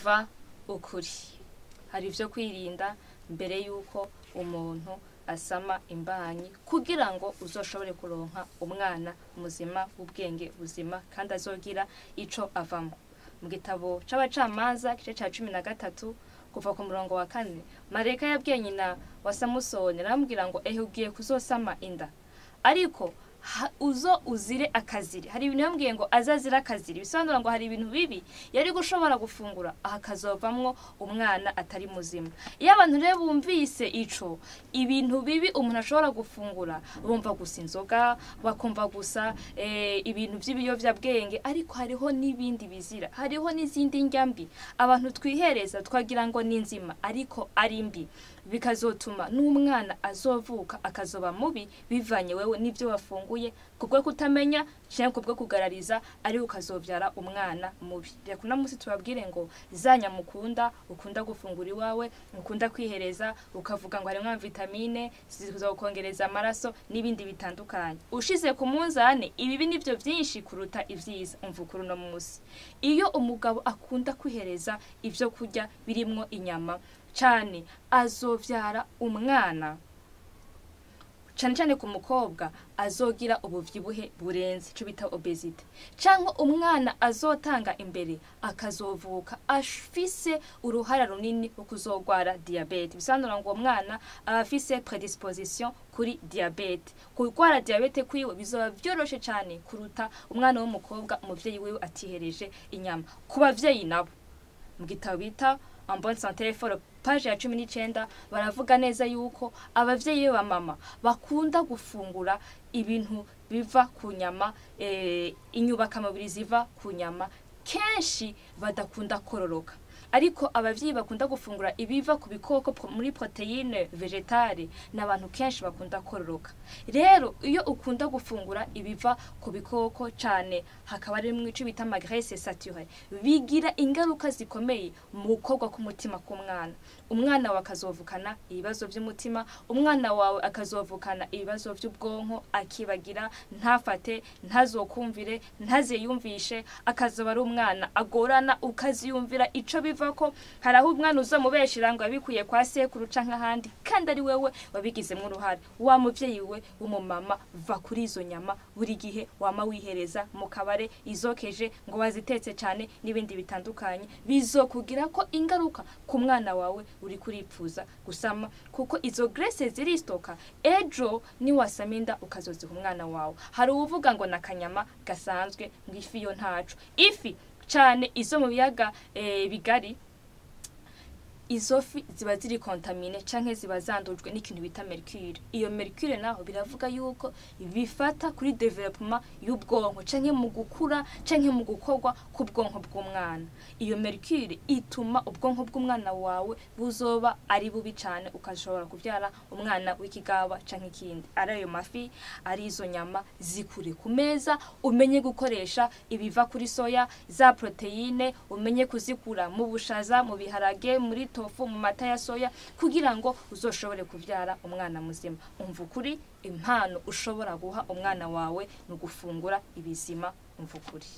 Umva ukuri, hari ivyo kwirinda mbere yuko umuntu asama imbanyi, kugira ngo uzoshobore kuronka umwana muzima w'ubwenge buzima kandi azogira ico avamo. Mu gitabo c'Abacamanza, igice ca 13, kuva ku murongo wa 4, Mareka yabwiye nyina wa Samusoni, aramubwira ngo: "Ehe, ugiye kuzosama inda, ariko uzo uzire akaziri." Hari ibintu yambwiye ngo azazire akaziri, bisobanura ngo hari ibintu bibi yari gushobora gufungura, aha akazovamwo umwana atari muzima. Iyo abantu rero bumvise ico ibintu bibi umuntu ashobora gufungura, bumva gusa inzoga, bakumva gusa ibintu by'ibiyovyabwenge, ariko hariho n'ibindi bizira, hariho n'izindi ndya mbi abantu twihereza twagira ngo ni nzima ariko ari mbi, bikazotuma n'umwana azovuka akazoba mubi, bivanye wewe n'ibyo wafunguye kubwo kutamenya cyangwa kubwo kugarariza, ari ukazovyara umwana mubi. Reka uno munsi tubabwire ngo za nyama ukunda, ukunda gufungura iwawe, ukunda kwihereza, ukavuga ngo harimwo vitamine zizokongereza amaraso n'ibindi bitandukanye, ushize ku munzane ibibi nivyo vyinshi kuruta ivyiza. Umva ukuri uno munsi: iyo umugabo akunda kwihereza ivyo kurya birimwo inyama cane, azovyara umwana, cane cane ku mukobwa, azogira ubuvyibuhe burenze, ico bita obésité, cyangwa umwana azotanga imbere akazovuka afise uruhara runini rwo kuzogwara diabète. Bisobanura ngo uwo mwana aba afise prédisposition kuri diabète. Kurwara diabète kwiwe bizoba vyoroshe cane kuruta umwana w'umukobwa umuvyeyi wiwe atihereje inyama. Ku bavyeyi nabo, mu gitabo bita En bonne santé et fort, page ya 19, baravuga neza yuko abavyeyi ba mama bakunda gufungura ibintu biva ku nyama, inyubakamubiri ziva ku nyama, kenshi badakunda kororoka, ariko abavyeyi bakunda gufungura ibiva ku bikoko muri protéine végétale ni abantu kenshi bakunda kororoka. Rero iyo ukunda gufungura ibiva ku bikoko cane, hakaba harimwo ico bita ama graisses saturées, bigira ingaruka zikomeye mu gukorwa k'umutima k'umwana. Umwana wawe akazovukana ibibazo vy'umutima, umwana wawe akazovukana ibibazo vy'ubwonko, akibagira, ntafate, ntazokumvire, ntaziyumvishe, akazoba ari umwana agorana, ukaziyumvira ico bivako. Hari aho umwana uzomubeshera ngo yabikuye kwa sekuru canke ahandi, kandi ari wewe wabigizemwo uruhare. Wa muvyeyi we w'umumama, va kuri izo nyama buri gihe wama wihereza mu kabare, izokeje ngo bazitetse cane n'ibindi bitandukanye, bizokugira ko ingaruka ku mwana wawe uri kuripfuza gusama, kuko izo graisses ziristoka, ejo niwasama inda ukazoziha umwana wawe. Hari uwuvuga ngo nakanyama gasanzwe, ngo ifi yo ntaco. Ifi cane izo mu biyaga bigari, izo fi ziba ziri contaminées canke ziba zandujwe n'ikintu bita mercure. Iyo mercure naho biravuga yuko bifata kuri développement y'ubwonko, canke mu gukura canke mu gukorwa k'ubwonko bw'umwana. Iyo mercure ituma ubwonko bw'umwana wawe buzoba ari bubi cane, ukashobora kuvyara umwana w'ikigaba canke ikindi. Ari ayo mafi, ari izo nyama, zikure ku meza, umenye gukoresha ibiva kuri soya, za protéine umenye kuzikura mu bushaza, mu biharage, muri tofu, mu mata ya soya, kugira ngo uzoshobore kuvyara umwana muzima. Umva ukuri, impano ushobora guha umwana wawe ni ugufungura ibizima. Umva ukuri.